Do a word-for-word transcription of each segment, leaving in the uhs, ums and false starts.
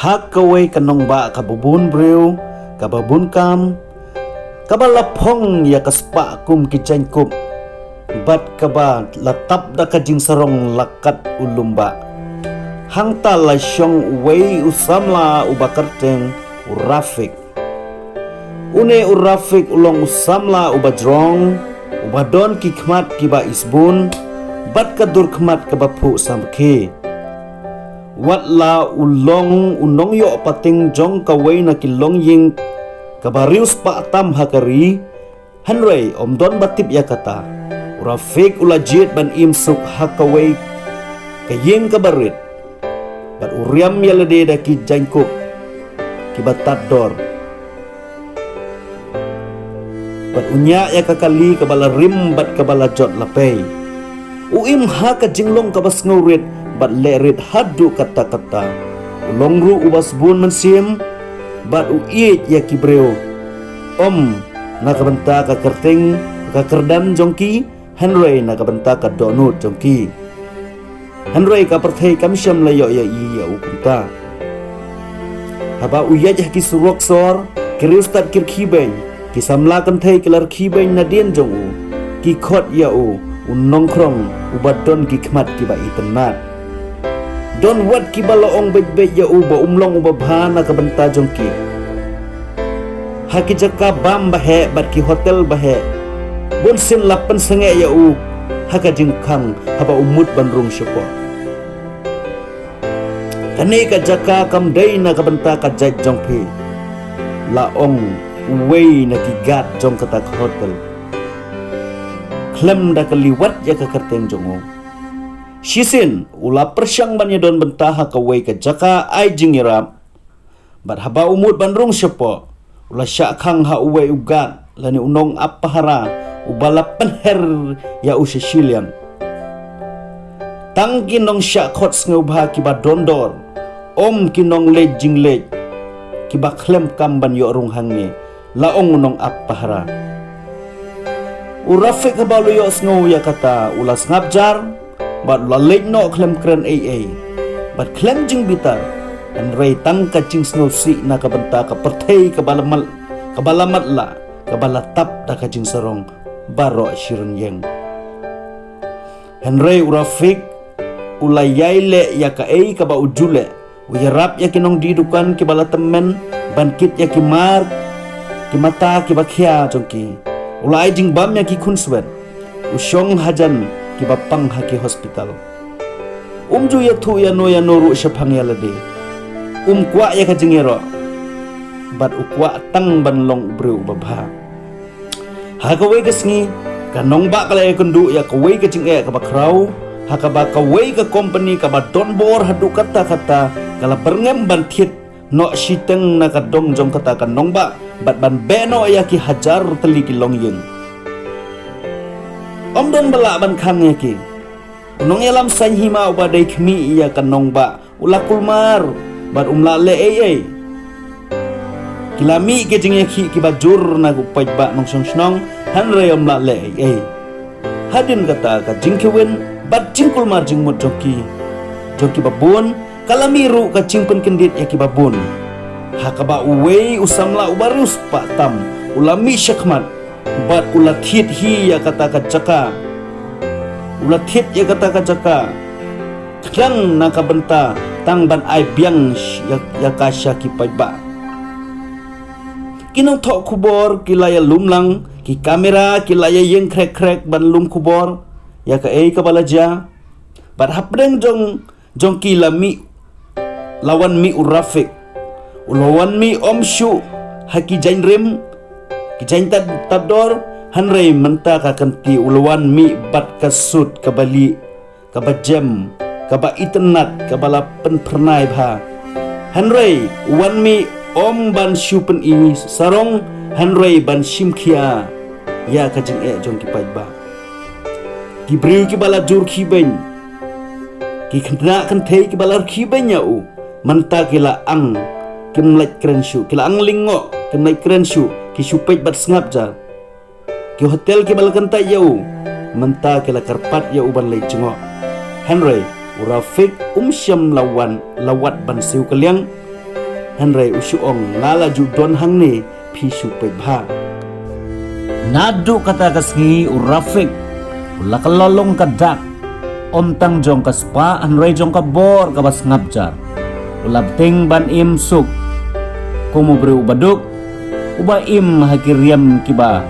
Ha kawei ka nongbah kaba bun briew, kaba bun kam, kaba la phong ïa ka spah kum ki jaiñkup, bad kaba la tap da ka jingsarong la kat u lymbah. Hangta la shong uwei u samla uba kyrteng u Rafik. Une u Rafik u long u samla uba jrong, uba don ki khmat kiba isbun, bad ka dur khmat kaba phuh samrkhie. Wat la u long u nongïoh pateng jong kawei na ki longïing kaba riewspah tam ha ka ri, hynrei um don ba tip ïa kata. U Rafik u la jied ban im suk ha kawei ka ïing kaba rit, bad u riam ïa lade da ki jaiñkup kiba tad dor, bad u ñiah ïa ka kali kaba la rim bad kaba la jot la pei. U im ha ka jinglong kaba sngewrit bad leh rit haduh katta katta. U long ruh uba sbun mynsiem, bad u ïeit ïa ki briew, um na ka bynta ka kyrteng, ka kyrdan jong ki, hynrei na ka bynta ka dohnud jong ki. Hynrei ka pyrthei kam shym la ïoh ïa i ïa u kumta. Haba u ïaid ha ki surok sor, ki riewstad ki rkhie beiñ, ki samla kynthei ki la rkhie beiñ nadien jong u, ki khot ïa u u nongkhrong uba don ki khmat kiba itynnad. Don wat kiba la ong beit beit ïa u ba um long uba bha na ka bynta jong ki. Ha ki jaka bam ba heh bad ki hotel ba heh, bun sien la pynsangeh ïa u ha ka jingkhang haba u mut ban rung shapoh. Kane ka jaka kam dei na ka bynta ka jait jong phi, la ong uwei na ki guard jong kata ka hotel, khlem da kylli wat ïa ka kyrteng jong u. Shisien u la pyrshang ban ïadon bynta ha kawei ka jaka ai jingïarap, bad haba u mut ban rung shapoh, u la shah khang ha uwei u guard lane u nongap pahara uba la pynher ïa u sha shiliang. Tang ki nongshah khot sngewbha kiba don dor, um ki nongleit jingleit, kiba khlem kam ban ïoh rung hangne, la ong u nongap pahara. U Rafik haba u la ïohsngew ïa kata u la sngap jar, bad u la leit noh khlem kren ei ei bad khlem jingbitar, hynrei tang ka jingsngewsih na ka bynta ka pyrthei kaba la mat, kaba la matlah, kaba la tap da ka jingsarong baroh shi rynïeng. Hynrei u Rafik u la ïai leh ïa kaei kaba u ju leh, u ïarap ïa ki nongdie dukan kiba la tymmen ban kit ïa ki mar ki mata kiba khia jong ki. U la ai jingbam ïa ki khunswet, u shong hajan kiba pang ha ki hospital. Um ju ïathuh ïano ïano ruh shaphang ïa lade. Um kwah ïa ka jingïaroh, bad u kwah tang ban long u briew uba bha. Ha kawei ka sngi, ka nongbah ka la ïakynduh ïa kawei ka jingeh kaba khraw, ha kaba kawei ka kompani kaba don bor haduh katta katta ka la byrngem ban thied noh shiteng na ka dong jong kata ka nongbah bad ban beh noh ïa ki hajar tylli ki longïing. Ym don ba lah ban khang ïa ki. U nongïalam saiñ hima uba dei khmih ïa ka nongbah u la kulmar bad um lah leh ei ei. Ki la mih ki jingïakhih kiba jur na u paidbah nongshong shnong, hynrei um lah leh ei ei. Hadien kata ka jingkhawin bad jingkulmar jingmut jong ki, jong kiba bun, ka la mih ruh ka jingpynkyndit ïa kiba bun. Ha kaba uwei u samla uba riewspah tam u la mih shakhmat bad u la thied hi ïa kata ka jaka. U la thied ïa kata ka jaka khnang na ka bynta tang ban ai biang sh-, ïa, ïa ka sha ki paidbah. Ki nongthoh khubor ki la ïalum lang, ki kamera ki la ïaïeng khrek khrek ban lum khubor ïa kaei kaba la jia. Bad hapdeng jong jong ki la mih, la wan mih u Rafik. U la wan mih ym shuh ha ki jaiñ rim, ki jaiñ tad, tad dor, hynrei mynta ka kynti u la wan mih bad ka sut kaba lieh, kaba jem, kaba itynnad, kaba la pynphyrnai bha. Hynrei u wan mih ym ban shu pyni sarong, hynrei ban shim khia ïa ka jingeh jong ki paidbah. Ki briew kiba la jur khie beiñ, ki khynnah kynthei kiba la rkhie beiñ ïa u, mynta ki la ang, kim lait kren shuh, ki la ang lyngngoh, kim lait kren shuh, ki shu peit bad sngap jar. Ki hotel kiba la kyntait ïa u, mynta ki la kyrpad ïa u ban leit jngoh. Hynrei u Rafik um shym la wan, la wad ban siew kylliang. Hynrei u shu ong, la la ju don hangne, phi shu peit bha. Naduh kata ka sngi u Rafik u la kylla long ka dak, ym tang jong ka spah hynrei jong ka bor kaba sngap jar. U la bteng ban im suk kum u briew uba duk, uba im ha ki riam kiba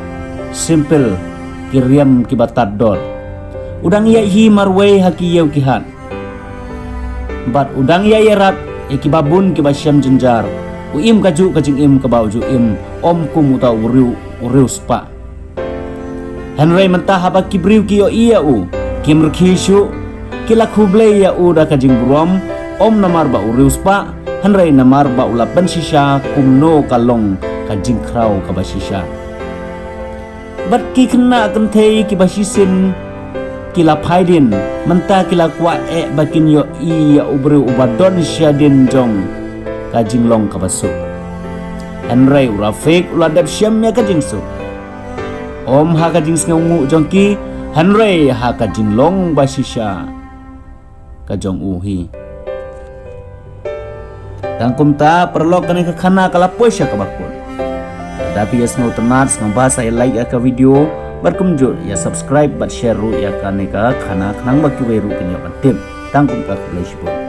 simple, ki riam kiba tad dor. U dang ïaid hi marwei ha ki ïew ki hat, bad u dang ïaid ïarap ïa kiba bun kiba shem jynjar. U im kajuh ka jingim kaba u ju im, ym kum uta u riewspah. Hynrei mynta haba ki briew ki ïohi ïa u, kim rkhie shuh, ki la khublei ïa u da ka jingburom, ym namar ba u riewspah, hynrei namar ba u la pynshisha kumno ka long ka jingkhraw kaba shisha. Bad ki khynnah kynthei kiba shisien ki la phai dien, mynta ki la kwah eh ba kin ïohi ïa u briew uba don shadien jong ka jinglong kaba suk. Hynrei u Rafik u la dep shem ïa ka jingsuk, ym ha ka jingsngewnguh jong ki, hynrei ha ka jinglong ba shisha ka jong u hi. Tang kumta paralok, kane ka khana ka la poi sha kaba kut. Lada phi ïa sngewtynnat, sngewbha sa ïa like ïa ka video, bad kumjuh ïa subscribe bad share ruh ïa kane ka khana khnang ba kiwei ruh kin ïoh ban tip. Tang kumta, khublei shibun.